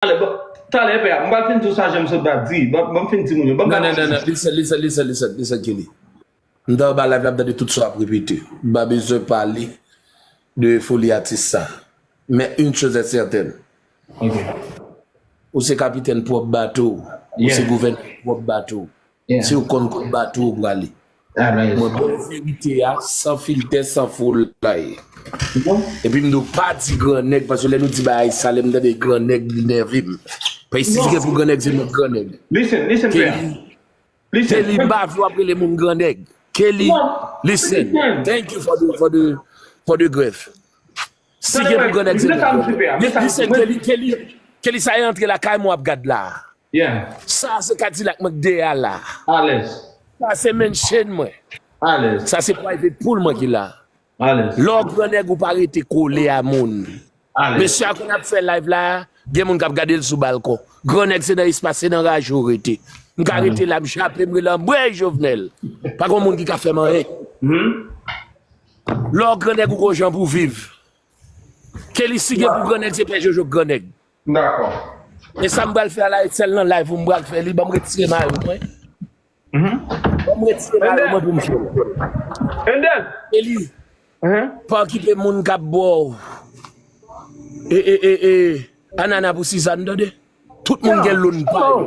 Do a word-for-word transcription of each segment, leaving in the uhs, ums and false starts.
Talè, bon, talè, pè a, m pral fin di w sa jan m sot ba di. Ban, ban m fin di moun yo. Ban m Non, bay non, non, non. Listen, listen, listen, listen, listen, Kelly. M ta anba live la, m tande tout sa w ap repete. M pa bezwen pale de foli atis sa. Men une chose est certaine. Ok. Ou se kapitèn pwòp bato w. Ou se Yeah. gouvènè pwòp bato w. Yeah. Se ou konn kot bato w prale. Alright. Mwen bon verite a, san filtè, san fo lay. Bon. Epi m di w pa di gran nèg, paske lè nou di bagay sa, lè m tande gran nèg, li nève m. Paske si Non. gen pou gran nèg, se mwen gran nèg. Listen, listen, Kelly, Pè. Listen. Kelly, m pa vle w ap rele moun gran nèg. Kelly, Non. listen. Listen. Thank you for the, for the, for the gref. Si Tande gen mwen, pou gran nèg, se mwen sa m mwen. Di, Pè a, mwen sa m Listen, mwen Kelly, Kelly, Kelly, sa e antre lakay mwen w ap gad la. Yeah. Sa se Kadilak mwen k dèyè a la. Alèz. Sa se menchen mwen. Alèz. Sa se private pool mwen ki la. Alèz. Lè w gran nèg ou pa rete kole a moun. Alèz. Mesye a konn ap fè live la, gen moun k ap gade l sou balkon. Gran nèg se nan espas, se nan raje w rete. M ka Alèz. rete la, m chape, m rele anmwey Jovenel. Pa gen moun ki ka fè m anyen. Mhm. Lè w gran nèg ou gon jan pou viv. Kelly si gen pou gran nèg, se Pè Jojo k gran nèg. Dakò. E sa m pral fè a la, e sèl nan live ou m pral fè li, ban m retire mayo mwen. Mhm. Ban m retire mayo mwen pou m fè. Enden. Kelly, Mhm. pa okipe moun k ap ba w. E, e, e, e, anana pou Sizàn, tande? Tout moun gen loan pa yo.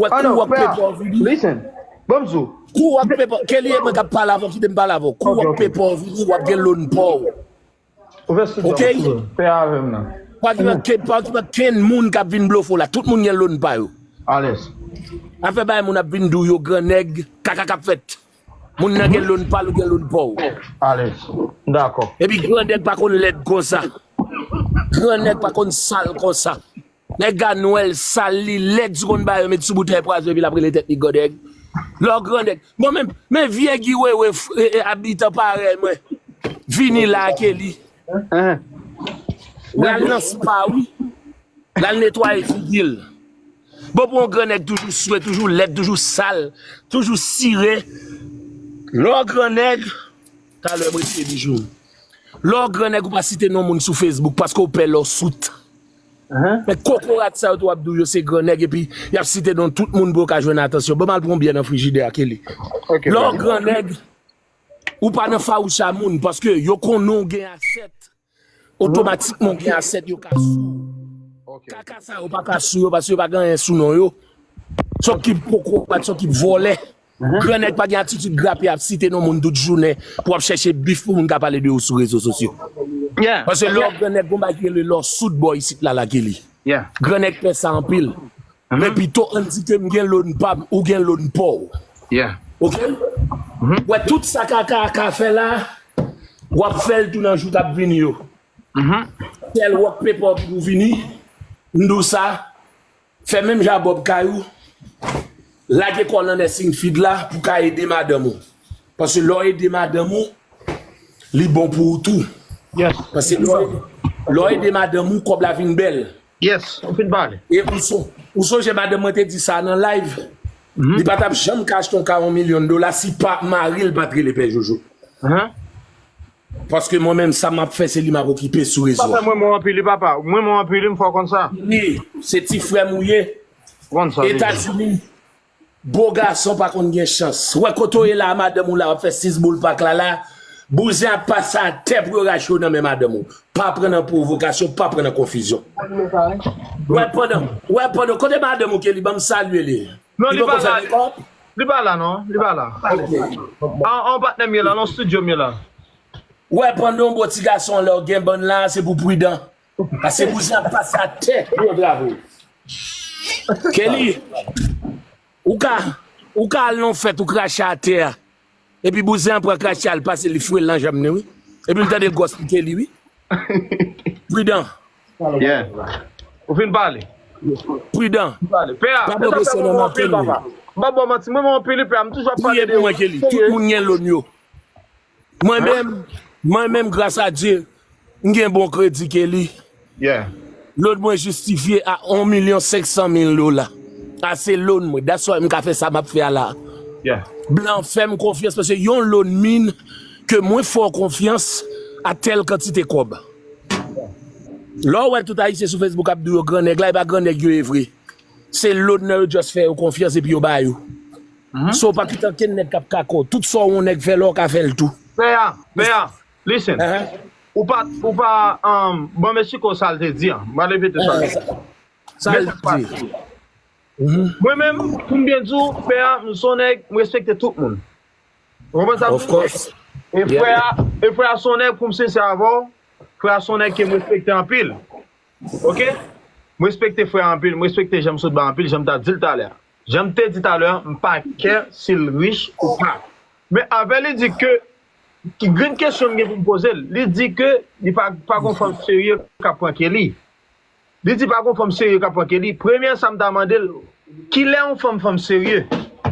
Wè, kou w ap pepa w vini. Listen. Ban m di w. Kou w ap pepa, Kelly e mwen k ap pale avè w, kite m pale avè w. Kou w ap pepa w vini, w ap gen loan pa w. Ouvè studio. Ok? Fè avè m nan. Pa ki pa ke, pa ki pa ken moun k ap vin blofe w la. Tout moun gen loan pa yo. Alèz. Afè bay moun ap vin di w yo gran nèg, kaka k ap fèt. Moun nan gen loan pa l, ou gen loan pa w. Alèz. Dakò. Epi gran nèg pa konn lèd konsa. Gran nèg pa konn sal konsa. Nèg a nwèl sal li lèd, si konn ba yo met sou boutèy pwazon epi l ap rele tèt li gran nèg. Lè w gran nèg. Bon, men, men vye Guy Wewe, f- e- e- abitan parèy mwen. Vini la, Kelly. L al nan spa, wi. L al netwaye figi l. Bon, pou yon gran nèg toujou swe, toujou lèd, toujou sal, toujou sire. Lè w gran nèg, talè m retire bijou m. Lè w gran nèg ou pa site non moun sou Facebook paske w pè lawsuit. Men kokorat sa yo tou ap di w yo se gran nèg epi y ap site non tout moun pou yo ka jwenn atansyon. Ban m al pran yon byè nan frijidè a, Kelly. Lè w gran nèg, ou pa nan fawouch a moun paske yo konnen w gen asèt. Otomatikman w gen asèt yo ka sou. Kaka sa yo pa ka sou yo paske yo pa gen anyen sou non yo. Sa w ki kokorat, sa w ki vòlè. Gran nèg pa gen atitid grape ap site non moun tout jounen pou ap chèche bif pou moun ka pale de ou sou rezo sosyo. Paske lè w gran nèg gon bagay ki rele lawsuit bò isit la la Kelly. Gran nèg pè sa anpil. Men pito ann di ke m gen loan pa m, ou gen loan pa w. Ok? Wè tout sa kaka a ka fè la, w ap fè l tou nan jou k ap vini yo. Sèl wòk pepa w ki pou vini, m di w sa, fè menm jan a Bob Kayou, lage kò w nan nursing field la pou w ka ede madanm ou. Paske lè w ede madanm ou, li bon pou ou tou. Paske lè w, lè w ede madanm ou, kòb la vin bèl. Yes, ou fin pale. E ou son, ou sonje madanm mwen te di sa nan live, li pa t ap janm ka achte yon ka yon milyon dola si pa mari l pa t rele Pè Jojo. Paske mwen menm, sa m ap fè, se li m ap okipe sou rezo a. Papa, mwen mwen anpil, li papa. Mwen mwen anpil, m fè w konn sa. Wi, se ti frè m ou ye. Etazini, bo gason pa konn gen chans. Wè kote w ye la, madanm ou la, w ap fè sis boul pak la la. Bouzen ap pase atè pou yo rache w nan men madanm ou. Pa pran nan pwovokasyon, pa pran nan konfizyon. Wè pandan, wè pandan, kote madanm ou Kelly, ban m salye li. Non, li pa la. Li pa la non, li pa la. An, an patnè m ye la, nan studio m ye la. Wè pandan yon bon ti gason lè w gen bann la, se pou pridan. Paske bouzen ap pase atè pou yo trave w. Kelly, ou ka, ou ka al nan fèt ou krache atè a. Epi bouzen an pran krache a, l pase li fwe l nan janm li wi. Epi l tande gwòs li Kelly wi. Pridan. Ou fin pale. Pridan. Pa pran presyon nan manke l wi. M pa ba w manti, mwen mwen anpil, pè a, m toujou ap pale de ou. Priye pou mwen Kelly. Tout moun gen loan yo. Mwen menm, mwen menm gras a Dye, m gen bon kredi Kelly. Loan mwen jistifye a yon milyon senk san mil dola. A se loan mwen. That's why m ka fè sa m ap fè a la. Blan fè m konfyans paske yon loan mean ke mwen fè w konfyans a tèl kantite kòb. Lè w wè tout Ayisyen sou Facebook ap di w yo gran nèg la, e pa gran nèg yo ye vre. Se lòt nan yo just fè yo konfyans epi yo ba yo. So, pa kite ankenn nèg k ap kako. Tout sa yon nèg fè la, w ka fè l tou. Pè a, pè a, listen. Ou pa, ou pa, um, bon, men Chiko sa l te di an. M a repete sa. Sa l di. Mwen menm, pou m byen di w, pè a, m se yon nèg, m respekte tout moun. Ou konprann sa m di? E frè a, e frè a se yon nèg, pou m sensè avè w, frè a se yon nèg ke m respekte anpil. Oke? M respekte frè a anpil, m respekte jan m sot ba anpil, jan m ta di l talè a. Jan m te di talè a, m pa kè si l rich ou pa. Men avè li di ke, ki grenn kesyon m gen pou m poze l, li di ke li pa, pa gon fanm serye k ap pran Kelly. Li di pa gon fanm serye k ap pran Kelly. Premye sa m ta mande l, kilè yon fanm fanm serye?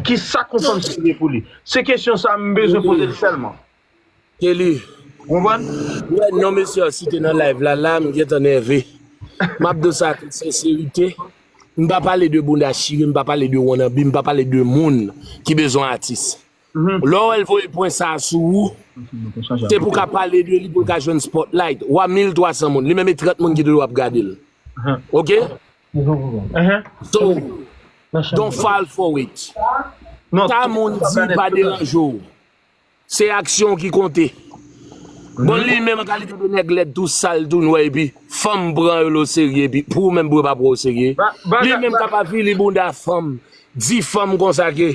Kisa k yon fanm serye pou li? Se kesyon sa m bezwen poze l sèlman. Kelly. Ou konprann? Ou wè non mesye a site nan live la, la, m gentan nève. M ap di w sa ak tout senserite. M pa pale de bounda chire, m pa pale de wannabe, m pa pale de moun ki bezwen atis. Lè w wè l voye pwen sa a sou ou, se pou w ka pale de li, pou l ka jwenn spotlight. W a mil twa san moun, li menm e trant moun ki toujou ap gade l. Oke? So, don't fall for it. Sa moun di pa deranje w. Se aksyon w ki konte. Bon, li menm an kalite de nèg lèd tou, sal tou, nwè, epi fanm pran yo lo serye, epi pou ou menm pou yo pa pran w serye. Li menm k ap avili bounda fanm, di fanm konsa ke,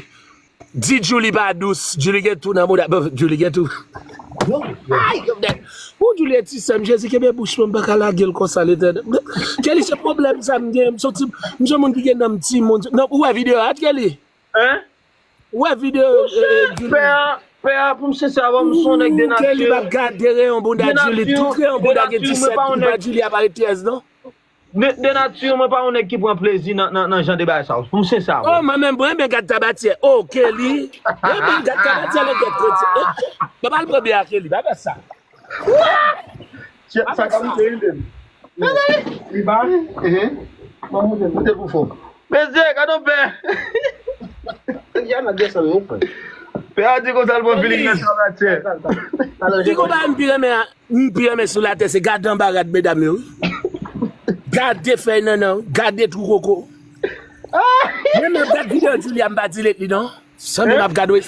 di Djouly pa dous, Djouly gen tou nan bounda, bon, Djouly gen tou. Ay, Jovenel. Ou Djouly e ti sè m, Jezi kenbe bouch mwen, m pa ka lage l konsa, Letènèl. Kelly, se pwoblèm sa m gen, m se yon ti, m se yon moun ki gen nanm timoun. Non, ou wè videyo a, Kelly? Hein? Ou wè videyo, eh, Djouly? Pè a, pè a, pou m sensè avè w, m se yon nèg de nati. Kelly, m ap gade reyon bounda Djouly, tout reyon bounda gen disèt, bounda Djouly ap arete yès, non? De, de nati, mwen pa yon nèg ki pran plezi nan, nan, nan jan de bagay sa yo. Pou m sensè avè w. Oh, mwen menm, mwen renmen gad Tabatière. Oh, Kelly. Mwen renmen gad Tabatière, lè gèt kretyen. Eh, pa mal pran byen a Kelly, pa fè sa. Sa ka moute wi, menm. Li ba? Mwen moute, moute pou fò. Mesye, gade yon pè. Ya nan desann nou, frè. Pè a di konsa l pran feeling nan Tabatière. Ki konpa m pi renmen a? M pi renmen sou latè, se gade anba rad medam yo, wi. Gade fèy nannan, wi. Gade twou koko. Mwen, m ap gad videyo Djouly a, m pa delete li, non. Sanble m ap gade, wi.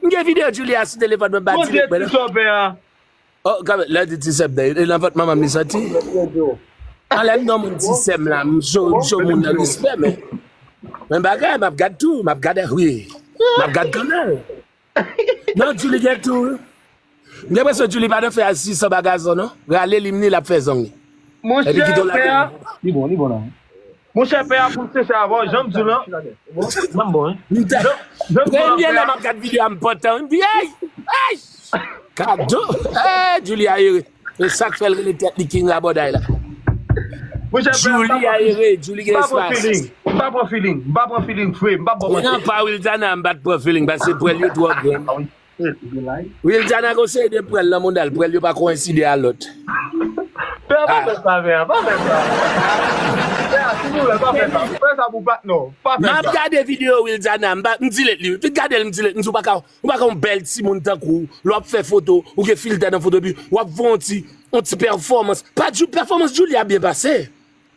M gen videyo Djouly a sou telefòn mwen, m pa delete, mwen, non. Oh, kanmenm, lè di ti sè m nan, e nan vant manman m li soti. Anlè m non moun ti sè m la, m cho, m cho moun nan respè, men. Men bagay, m ap gad tou, m ap gad, wi. M ap gad kanmenm. Non, Djouly gen tou, wi. M gen enpresyon Djouly pa nan fè a sis san bagay sa, non. Rale limni, l ap fè zong li. Epi kite w lage. Li bon, li bon la. Monchè, pè a, pou m sensè avè w, jan m di w lan, m bon, wi. Premye lè m ap gad videyo a, m pantan, m di, ey! Ey! Kado! Ey, Djouly a ere. E sa k fè l rele tèt li King Rabòday la. Djouly a ere, Djouly gen espas. M pa pran feeling, m pa pran feeling, m pa pran feeling, frè, m pa pran feeling. Nan pa Wiltana, m pa t pran feeling, paske pwèl yo twò grenn. Wiltana gon seri de pwèl nan mouda l, pwèl yo pa koyenside a lòt. Pè, pa fè sa, pè, pa fè sa. Pè, silvouplè, pa fè sa. Fè sa pou patnè w. Pa fè sa. M ap gade videyo Wiltana, m pa, m delete li. Gade l, m delete, m di w pa ka, ou pa ka yon bèl timoun tankou w, lè w ap fè foto, ou gen filtè nan foto, epi w ap fè yon ti, yon ti pèfòmans. Pa Djou-, pèfòmans Djouly a byen pase.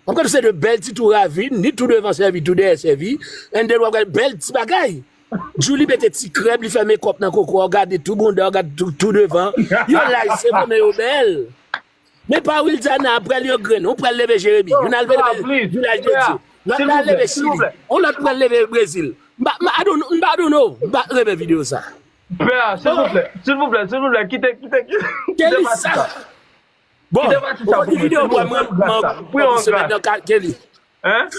W ap gade se de bèl ti tou ravin, ni tou devan sèvi, tou dèyè sèvi. And then w ap gade bèl ti bagay. Djouly mete ti krèm, li fè mekòp nan koko a, w gade tou bonda, w gade tou, tou devan. Yo laj, se vre, men yo bèl. Men pa Wiltana, pwèl yo grenn, yon pwèl leve Jeremi, youn al leve vilaj de Dye, lòt la leve Chili, yon lòt pwèl leve Brezil. M pa, m pa, I don't, m pa, I don't know, m pa renmen videyo sa. Pè a, silvouplè, silvouplè, silvouplè, kite, kite, kite pati sa. Bon, ou konn ki videyo mwen, mwen, mwen, mwen, semèn nan ka, Kelly. Hein?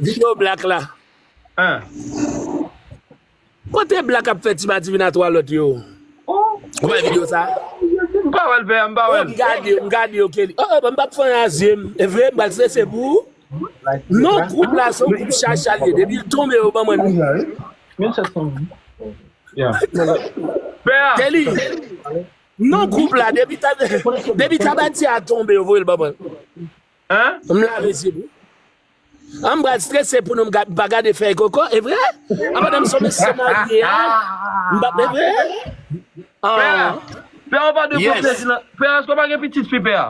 Videyo Black la. Hein? Kote Black ap fè ti madiven a twa lòt yo? Ou wè videyo sa? M pa wè l, pè a, m pa wè l. M gade yo, m gade yo, Kelly. Oh, oh, m p ap fè anyen a zye m. E vre, m pral strese pou ou. Non, gwoup la, se yon gwoup chacha l ye. Depi l tonbe, yo ban mwen. Pè a. Kelly. Non, gwoup la, depi ta-, depi Tabatière a tonbe, yo voye l ban mwen. Hein? M lave zye m. An m pral strese pou nou m ga-, m pa gade fèy koko, e vre? An pandan m se yon mesye marye a, m pa, e vre? Pè a, pè a, ou pa dwe pran plezi nan, pè a, èske w pa gen pitit fi, pè a?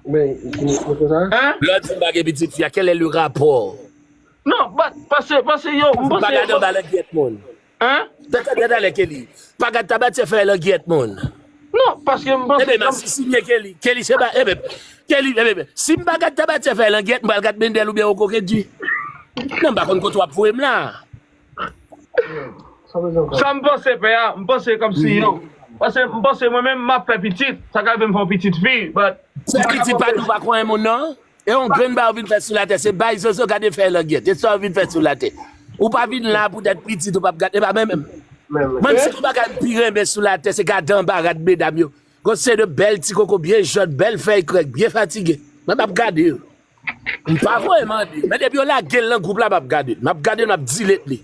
Men, ki moun konsa? Hein? Lè w di m pa gen pitit fi a, quel est le rapport? Non, but, paske, paske yo, m panse. Pa gade anba langyèt moun. Hein? Tande talè, Kelly. Pa gade Tabatière fè langyèt moun. Non, paske m panse. Ebe, m a sisinye Kelly. Kelly, se pa, ebe, Kelly, ebe, si m pa gade Tabatière fè langyèt, m pral gade Bendel oubyen Oko Kedji. Non, m pa konn kote w ap voye m la. Sa m panse, pè a, m panse kòmsi yo. Paske m panse mwen menm, m ap fè pitit. Sa ka rive m fè yon pitit fi, but. Fè pitit pa di w pa kwè moun, non? E yon grenn bagay ou vin fè sou latè, se bay zozo gade fè langyèt. E sa ou vin fè sou latè. Ou pa vin la poutèt pitit, ou p ap gade, e pa menm. Menm si yon bagay m pi renmen sou latè, se gade anba rad medam yo. Gon seri de bèl ti koko, byen jòn, bèl fèy krèk, byen fatige. Mwen m ap gade yo. M pa voye mande. Men depi yo lage l nan gwoup la, m ap gade l. M ap gade l, m ap delete li.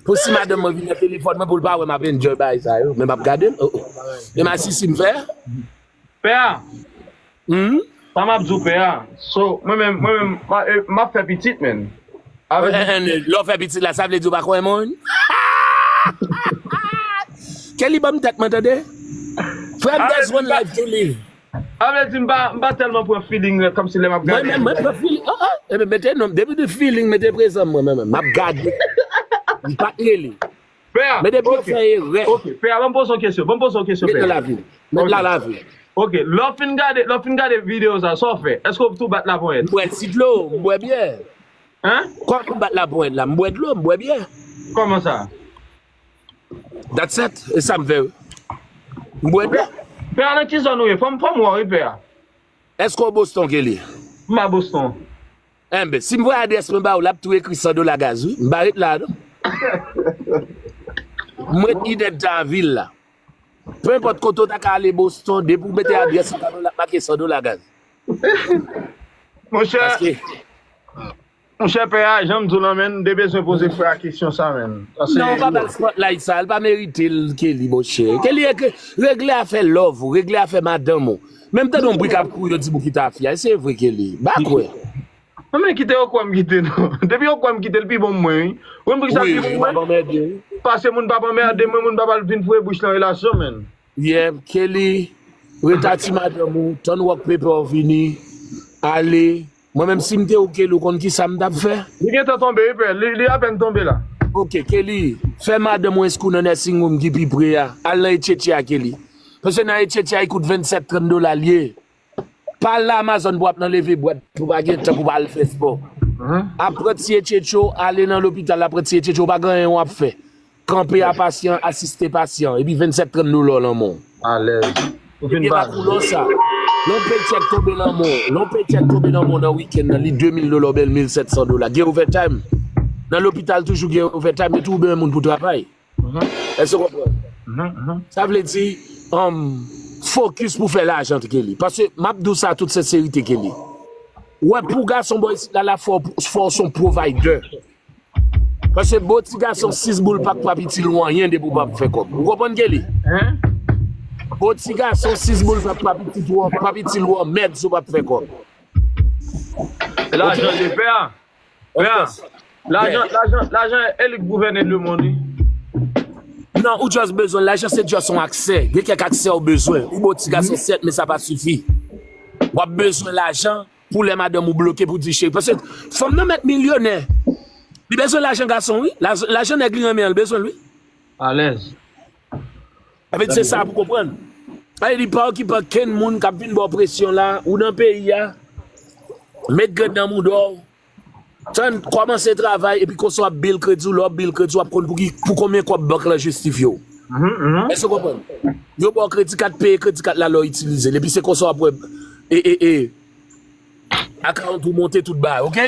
Pou si madanm mwen vin nan telefòn mwen, pou l pa wè m ap enjoy bagay sa yo. Men m ap gade l. Oh, oh. E m a sisi m fè. Pè a, hmm? Sa m ap di w, pè a. So, mwen menm, mwen menm, m a- eh, m ap fè pitit, men. Avèk Eh, eh, eh, lè w fè pitit la, sa vle di w pa kwè moun? Kelly, ban m tèt mwen, tande? Frè m, there's one life to live. Sa vle di m pa, m pa tèlman pran feeling, eh, kòmsi lè m ap Mwen gade. Menm, mwen pran feeling. Oh, oh. Ebyen, mete non, depi de feeling, mete prezan mwen, mwen menm. M ap gade. M pa t rele. Pè a, Men depi yo ok. Fè erè. Ok, pè a, ban m poze yon kesyon. Ban m poze yon kesyon, Met pè nan a. Lavi. Met Ok. La lavi. Ok, lè w fin gade, lè w fin gade videyo sa, sa w fè? Èske w tou bat laponyèt? M bwè ti dlo, m bwè byè. Hein? Kòman m bat laponyèt la? M bwè dlo, m bwè byè. Kòman sa? That's it. E sa m fè. M bwè dlo. Pè a, nan ki zòn ou ye? Fò m, fò m wè w, wi, pè a. Èske w Boston, Kelly? M pa Boston. Enben, si m voye adrès mwen ba ou, l ap tou ekri san dola gaz, wi. M pa ret la, non. M ret inèdtan a vil la. Pe enpòt kote w ta ka ale Boston, depi w mete adrès ou, tablo l ap make san dola gaz. Monchè, Paske monchè, pè a, jan m di w lan, menn, m te bezwen poze frè a kesyon sa, menn. Paske Non, ou pa ba l spotlight sa, l pa merite l, Kelly, monchè. Kelly, e ke- regle afè love ou, regle afè madanm ou. Menm tande yon bri k ap kouri, yo di pou kite afè a. Se vre, Kelly. Ba kwè. Non, men kite yo kwè m kite, non. Depi yo kwè m kite, l pi bon pou mwen, wi. Ou konn poukisa l Wi, pi bon pou mwen? Paske moun p ap anmède mwen, moun p ap al vin foure bouch nan relasyon, menn. Yeah, Kelly, rete a ti madanm ou, tann rock paper vini, ale. Mwen menm si m te ou Kelly, ou konn kisa m t ap fè? Li gentan tonbe, wi, pè. Li, li apèn tonbe la. Ok, Kelly, fè madanm ou enskou nan nursing home ki pi pre a. Al nan Etchechea, Kelly. Paske nan Etchechea, li kout vennsèt, trant dola l ye. Pa al nan Amazon pou w ap nan leve bwat, pou w pa gen tan pou w al fè spò. Ap pran ti etchetcho, ale nan lopital la, pran ti etchetcho, ou pa gen anyen w ap fè. Kanpe a pasyan, asiste pasyan, epi vennsèt, trant dola w lan men w. Alèz. Ou fin Ebyen, pa baz. Koulò sa. Lè yon paycheck tonbe lan men w, lè yon paycheck tonbe lan men w nan wikenn nan, li de mil dola oubyen mil sèt san dola. Gen overtime. Nan lopital toujou gen overtime, yo toujou bezwen moun pou travay. Èske w konprann? Sa vle di, um, focus pou fè lajan, Kelly. Paske m ap di w sa tout senserite, Kelly. Wè, pou gason bò isit la, la fò, fò w se yon provider. Paske bo ti gason sis boul pa k pa itil ou anyen depi w p ap fè kòb. Ou konprann, Kelly? Bo ti gason sis boul pa k pa itil ou, pa itil ou an mèd si w p ap fè kòb. Lajan de pè a. Pè a, lajan, lajan, lajan e li k gouvène lemonn, wi. Non, ou just bezwen, lajan se just yon aksè. Gen kèk aksè ou bezwen. Ou bon ti gason, sèt, men sa pa sifi. W ap bezwen lajan pou lè madanm ou bloke pou di cheri. Paske fanm nan mèt milyonè. Li bezwen lajan gason, wi. Laj-, lajan nèg li renmen an, li bezwen l, wi. Alèz. Sa vle di se sa pou konprann. Sa vle di pa okipe okenn moun k ap vin ba w presyon la, ou nan peyi a, met grenn nan mouda w, tann kòmanse travay, epi konsa w ap build kredi w, lè w ap build kredi w, w ap konn pou ki, pou konbyen kòb bank lan jistifye w. Èske w konprann? Yo ba w kredi kat, peye kredi kat la lè w itilize l, epi se konsa w ap wè, e, e, e, Akawont ou monte tout bagay, ok?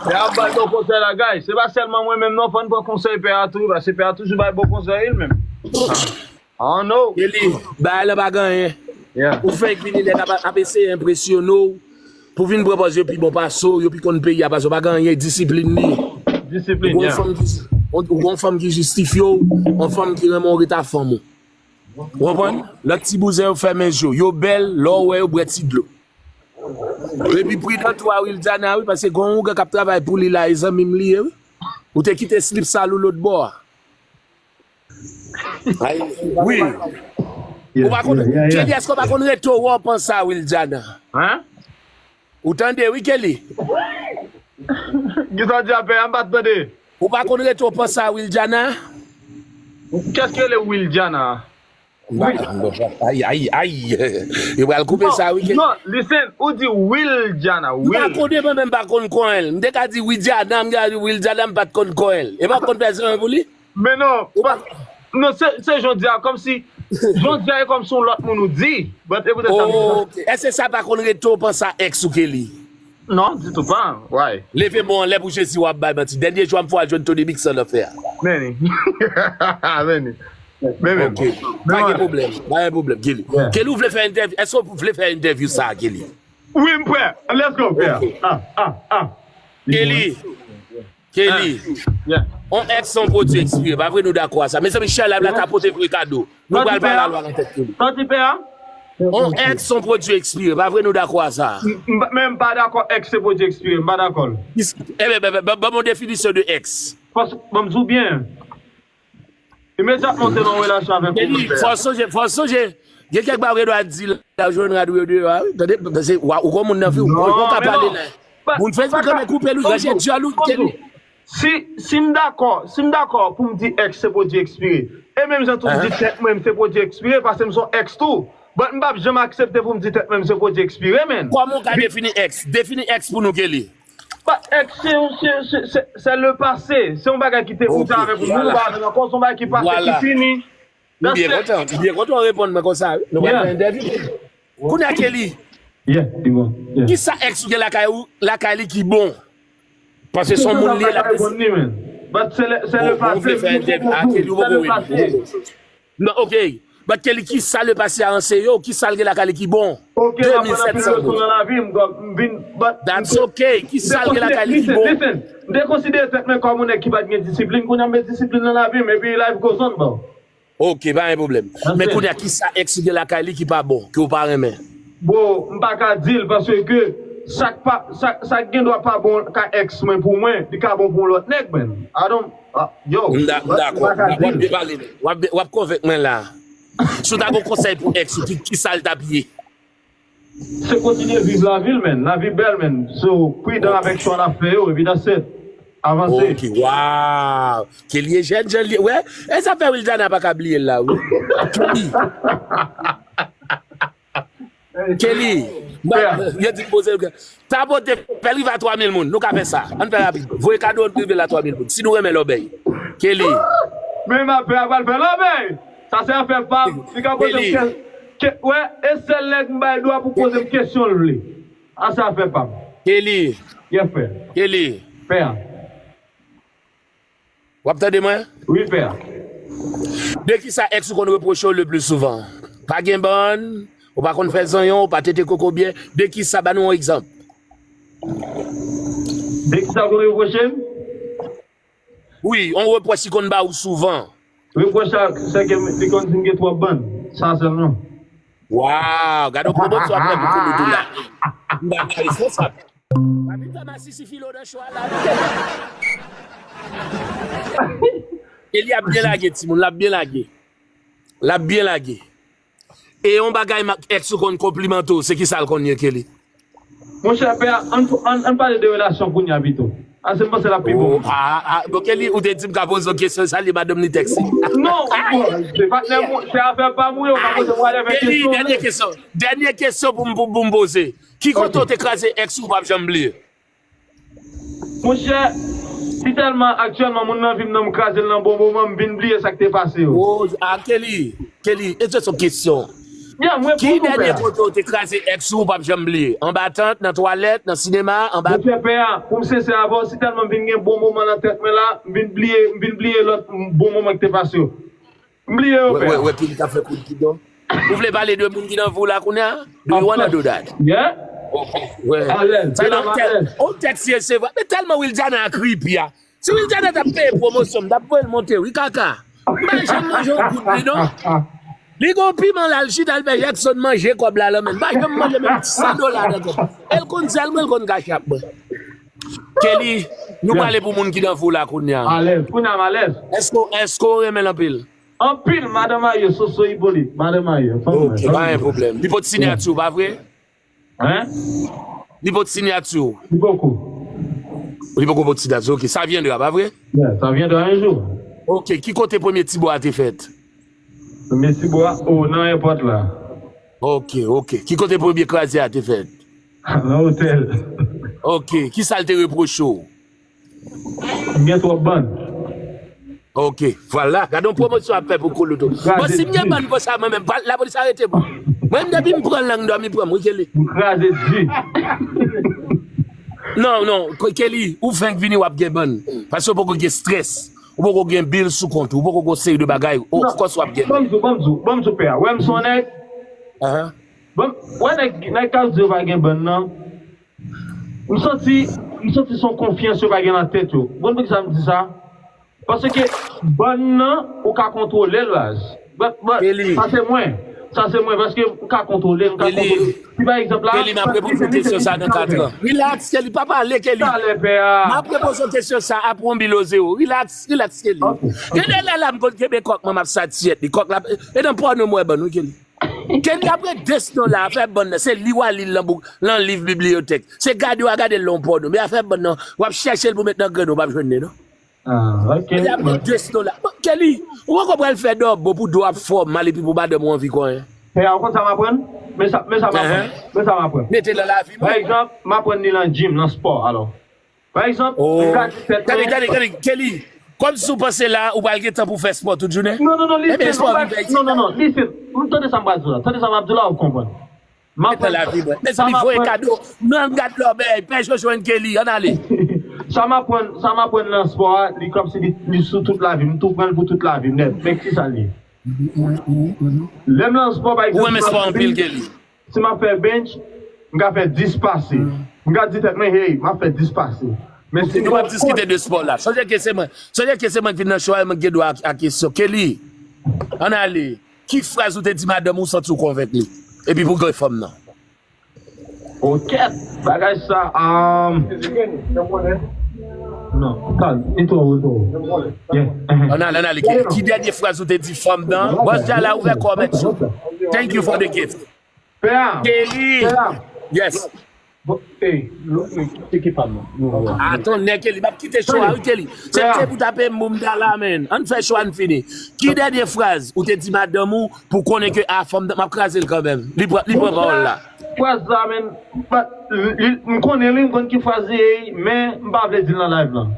Pè a ap bay bon konsèy la, guys. Se pa sèlman mwen menm non, fò n pran konsèy pè a tou, paske pè a toujou bay bon konsèy li menm. I don't know. Kelly, bagay la pa gen anyen. Yeah. Ou fenk vini nèg ap, ap eseye enpresyone w. Pou vin pran pòz yo pi bon pase w, yo pi konn peyi a pase w, pa gen anyen, disiplin li ye. Disiplin, yeah. Ou gon fanm ki, ou gon fanm ki jistifye w, yon fanm ki renmen w ret a fanm ou. Ou konprann? Lòt ti bouzen yo fèmen je yo. Yo bèl, lè w wè yo bwè ti dlo. Epi pridan tou a Wildana, wi, paske gon ougan k ap travay pou li la, e zanmi m li ye, wi. Ou te kite slip sal ou lòt bò a. Ay, wi. Ou pa konn, Kelly, èske w pa konn reto w panse a Wiljana? Hein? Ou tande, wi, Kelly? Kisa w di a, pè a? M pa t tande. Ou pa konn reto w panse a Wiljana? Kès ki rele Wiljana? Ay, ay, ay. Yo pral koupe sa, wi, Kelly. Non, listen, ou di Wiljana, m pa konn, mwen menm pa konn kò l. M te ka di Widiana, m te ka di Wiljana, m pa t konn kò l. E pa konn pèsonn pou li? Men non, non, se, se jan w di a, kòmsi, jan w di a, e kòmsi yon lòt moun ou di. But e poutèt sa m di sa. Ok. Èske sa pa konn reto w panse a ex ou, Kelly? Non, ditou pa. Why? Leve men w anlè pou Jezi, w ap bay manti. Dènye jou a m fè w al jwenn Tony Mix an nan fè a. Meni. Meni. Men men. Ok. Pa gen pwoblèm. Pa gen pwoblèm, Kelly. Kelly, ou vle fè entèvyou? Èske w vle fè entèvyou sa a, Kelly? Wi, m prè. Let's go, pè. Ok. Ah, ah, ah. Kelly. Kelly, on ex se yon pwodui ekspire, pa vre nou dakò a sa? Mezanmi, share live la, tapote vre kado. Nou pral pale a lwa nan tèt Kelly. Sa w di, pè a? On ex se yon pwodui ekspire, pa vre nou dakò a sa? M, m, men m pa dakò ex se pwodui ekspire, m pa dakò l. Ebyen, ban m yon definisyon de ex. Paske, ban m di w byen, imedyatman w te nan yon relasyon avèk yon moun, pè a. Fò w sonje, fò w sonje. Gen kèk bagay ou dwe di la, ou jwenn rad ou yo deyò a, wi. Tande, paske ou gon moun nan vi w, ou gon ka pale la. Moun Facebook renmen koupe l, wi, ranje dyòl ou, Kelly. Si, si m dakò, si m dakò pou m di ex se pwodui ekspire, e menm jan tou m di tèt mwen m se pwodui ekspire, paske m se yon ex tou. But m p ap janm aksepte pou m di tèt mwen m se pwodui ekspire, man. Kòman w ka defini ex? Defini ex pou nou, Kelly. But ex, se, se, se, se, se le passé. Se yon bagay ki te ou te avèk yon moun, ou pa avè l ankò, se yon bagay ki pase, ki fini. M byen kontan, m byen kontan w reponn mwen konsa, wi. Nou pral fè entèvyou. Kounye a, Kelly, kisa ex ou gen lakay ou, lakay li ki bon? Paske se yon moun li ye, l ap deside. Ou vle fè entèvyou a Kelly, ou poko wè li. Non, ok. But Kelly, kisa le passé a anseye w? Kisa l gen lakay li ki bon? De mil sèt san goud. That's ok. Kisa l gen lakay li ki bon? M te konsidere tèt mwen kòm yon nèg ki pa t gen disiplin, kounye a m met disiplin nan lavi m, epi life goes on, bro. Ok, pa gen pwoblèm. Men kounye a, kisa ex ou gen lakay li ki pa bon, ke w pa renmen? Bro, m pa ka di l, paske sa k pa, sa, sa k gen dwa pa bon ka ex mwen pou mwen, li ka bon pou yon lòt nèg, man. I don't, ah, yo, m dakò. W ap byen pale, w ap, w ap konvenk mwen la. Si w ta gen yon konsèy pou ex ou, ki, kisa l t ap ye? Se kontinye viv lavi l, man. Lavi bèl, man. So, pridan avèk chwa n ap fè yo, epi that's it. Avanse. Ok, wow. Kelly e jèn, jèn li, wè. E sa fè Wildana pa ka bliye l la, wi. Kelly. Kelly. Yo di m poze l. Tapote, fè l rive a twa mil moun. Nou ka fè sa. Ann fè rapid. Voye kado rive la twa mil moun. Si nou renmen lòbèy. Kelly. Men m ap fè, ap al fè lòbèy. Sa se afè pa m. Li ka poze m kè-, kè-, wè, e sèl nèg m bay dwa pou poze m kesyon l vle. A se afè pa m. Kelly. Yes, frè. Kelly. Pè a. W ap tande mwen? Wi, pè a. De kisa ex ou konn repwoche w le pli souvan? Pa gen bann, ou pa konn fè zanyon, ou pa tete koko byen. De kisa, ban nou yon egzanp. De kisa w konn repwoche m? Wi, yon repwòch li konn ba ou souvan. Repwòch la, se ke li konn di m gen twòp bann. Sa sèlman. Waw, gade yon pwomosyon ap fè pou Kouloudou la. M pa ka responsab. Papi Thomas si filo nan cho a la. E li ap byen lage, timoun, l ap byen lage. L ap byen lage. E yon bagay ma-, ex ou konn konplimante w, se kisa l konn ye, Kelly? Monchè, pè a, ann, ann, ann pale de relasyon kounye a pito. Ase m panse l ap pi bon. Oh, ah, ah, bon, Kelly, ou te di m ka poze w kesyon, sa li madanm li tèksi. Non, bon, se patnè m, se afè pa m, wi, ou ka poze m whatever kesyon. Kelly, dènye kesyon. Dènye kesyon pou m, pou, pou m poze. Ki kote w te kraze ex ou p ap janm bliye? Monchè, si tèlman aktyèlman moun nan vi m nan, m kraze l nan bon moman, m vin bliye sa k te pase yo. Oh, ah, Kelly, Kelly, e se yon kesyon. Yeah, m reponn ou, pè. Ki dènye kote w te kraze ex ou, ou p ap janm bliye? Anba tant, nan twalèt, nan sinema, anba. Monchè, pè a, pou m sensè avè w, si tèlman m vin gen bon moman nan tèt mwen la, m vin bliye, m vin bliye lòt bon moman ki te pase yo. M bliye yo, pè. Wè, wè, wè, Kelly t ap fè kou de kidon. Ou vle pale de moun ki nan vi w la kounye a? Do you wanna do that? Yeah. Ok, wè. Alèz, sa non, tèl, on tèks ye, se vre. Men tèlman Wildana a creepy a. Si Wildana t ap peye pwomosyon, m t ap voye l monte, wi, kaka. M pa janm manje yon goud li, non. Li gon piman la, l chita, l fè Jackson manje kòb la, la, men. M pa janm manje menm san dola nan kòb. E l konn sèl mwen, l konn kachap mwen. Kelly, nou pale pou moun ki nan vi w la kounye a. Alèz, kounye a m alèz. Èske, èske w renmen l anpil? Anpil, madan marye, Soso Ipolit, madan marye. Ok, pa gen pwoblèm. Li pot sinyati w, pa vre? Hein? Li pot sinyati w. Li poko. Li poko pot sinyati w. Ok, ça viendra, pa vre? Yeah, ça viendra un jour. Ok, ki kote premye ti bò a te fèt? Premye ti bò a, o, nan èpòt la. Ok, ok. Ki kote premye kraze a te fèt? Nan otèl. Ok, ki sa l te repwoche w? M gen twòp bann. Ok, vwala. Gade yon pwomosyon ap fè pou Koulout. Bon, si m gen bann konsa mwen menm, pa- lapolis arete m. Mwen menm depi m pran lang dòmi pran m, wi, Kelly. M kraze di. Non, non, Ke- Kelly, ou fenk vini w ap gen bann. Paske ou poko gen strès. Ou poko gen bil sou kont ou. Ou poko gen seri de bagay. Of course w ap gen. Ban m di w, ban m di w, ban m di w pè a. Wè m se yon nèg. Ahan. Ban m, wè nèg, nèg k ap di yo pa gen bann nan. M santi, m santi se yon konfyans yo pa gen nan tèt yo. Ou konn poukisa m di sa? Paske bann nan, ou ka kontwole l, baz. But, but, Kelly. Sa se mwen. Sa se mwen, paske m ka kontwole, m ka Kelly. Kontwole. Si pa egzanp la, Kelly, m ap repoze w kesyon sa nan kat an. Relax, Kelly, pa pale, Kelly. Talè, pè a. M ap repoze w kesyon sa apre yon bil o zewo. Relax, relax, Kelly. Ok, ok. Gen de lè la, m konn kenbe kòk mwen, m ap satisfè li. Kòk la, e nan pòno m wè bann, wi, Kelly. Kelly ap rete de snon la, afè bann nan, se li w a li l nan bouk, nan liv bibliyotèk. Se gade w a gade l nan yon pòno. Men afè bann nan, w ap chèche l pou met nan grenn ou, w p ap jwenn li, non. Ah, ok. Kelly ap rete de snon la. Bon, Kelly, ou poko pral fè dòbo pou do ap fè w mal epi pou madanm ou anvi konyen. Pè a, ou konn sa m aprann? Men sa, men sa m aprann. Ahan. Men sa m aprann. Mete l nan lavi, pa egzanp, m aprann li nan gym, nan spò, alò. Pa egzanp, ou ka di tèt mwen. Tande, tande, tande, Kelly. Kòmsi w panse la, ou pral gen tan pou fè spò tout jounen? Non, non, non, listen, non, non, non, listen. M tande sa m pral di w la. Tande sa m ap di w la, w ap konprann. M ap. Mezanmi, voye kado. Nan gad lòbèy, pè Jojo and Kelly, ann ale. Sa m aprann, sa m aprann nan spò a, li kòmsi li, li sou tout lavi m. M tou pran l pou tout lavi m nèt. Men kisa l ye? Lè m nan spò, pa egzanp, ou renmen spò anpil, Kelly. Si m ap fè bench, m ka fè dis pase. M ka di tèt mwen, hey, m ap fè dis pase. Men si m pap diskite de spò la. Sonje ke se mwen, sonje ke se mwen ki vin nan show a, e mwen ki gen dwa a, a kesyon. Kelly, ann ale. Ki fraz ou te di madanm ou, ou santi w konvenk li? Epi pou granfanm nan. Okèt, bagay sa, um, non, kalm, li twò wo, li twò wo. Yeah. Ann ale, ann ale. Ki, ki dènye fraz ou te di fanm nan? Bòs Djala, ouvè kò w, mèt yo. Thank you for the gift. Pè a. Kelly. Pè a. Yes. Bon, ey, se ki pa m nan. Atann, nèg Kelly, m ap kite show a, wi, Kelly. Se te pou tape m pou m ta la, man. Ann fè show a, ann fini. Ki dènye fraz ou te di madanm ou pou konnen ke a fanm nan, m ap kraze l kanmenm. Li pran, li pran pawòl la. Fraz la, man, m konnen li, m konn ki fraz li ye, men m pa vle di l nan live lan.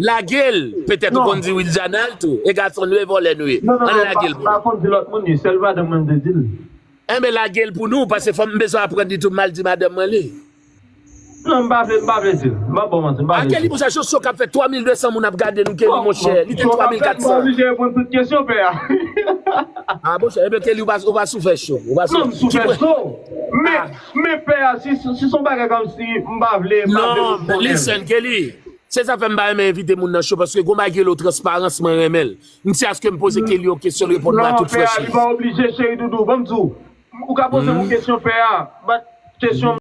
Lage l! Petèt ou konn di Wiljanal tou. E gason nou ye, vòlè nou ye. Ann lage l pou nou. Non, non, non, m pa konn di lòt moun li, sèl madanm mwen m te di l. Enben, lage l pou nou, paske fò m bezwen aprann li tou, m al di madanm mwen li. Non, m pa vle, m pa vle di l. M pa ba w manti, m pa vle di l. A, Kelly, monchè, show k ap fè twa mil de san moun ap gade nou, Kelly, monchè. Li te twa mil kat san. M pa oblije reponn tout kesyon, pè a. A, monchè, enben, Kelly, ou pa, ou pa sou fè show. Ou pa sou. Non, m sou fè show. Men, men, pè a, si, si se yon bagay kòmsi m pa vle, m pa vle reponn. Non, listen, Kelly. Se sa fè m pa renmen envite moun nan show, paske gon bagay ki rele w transparans, mwen renmen l. M ti aske m poze Kelly yon kesyon, l reponn mwen a tout franchise. Non, pè a, li pa oblije, cheri doudou. Ban m di w, ou ka poze m yon kesyon, pè a, but kesyon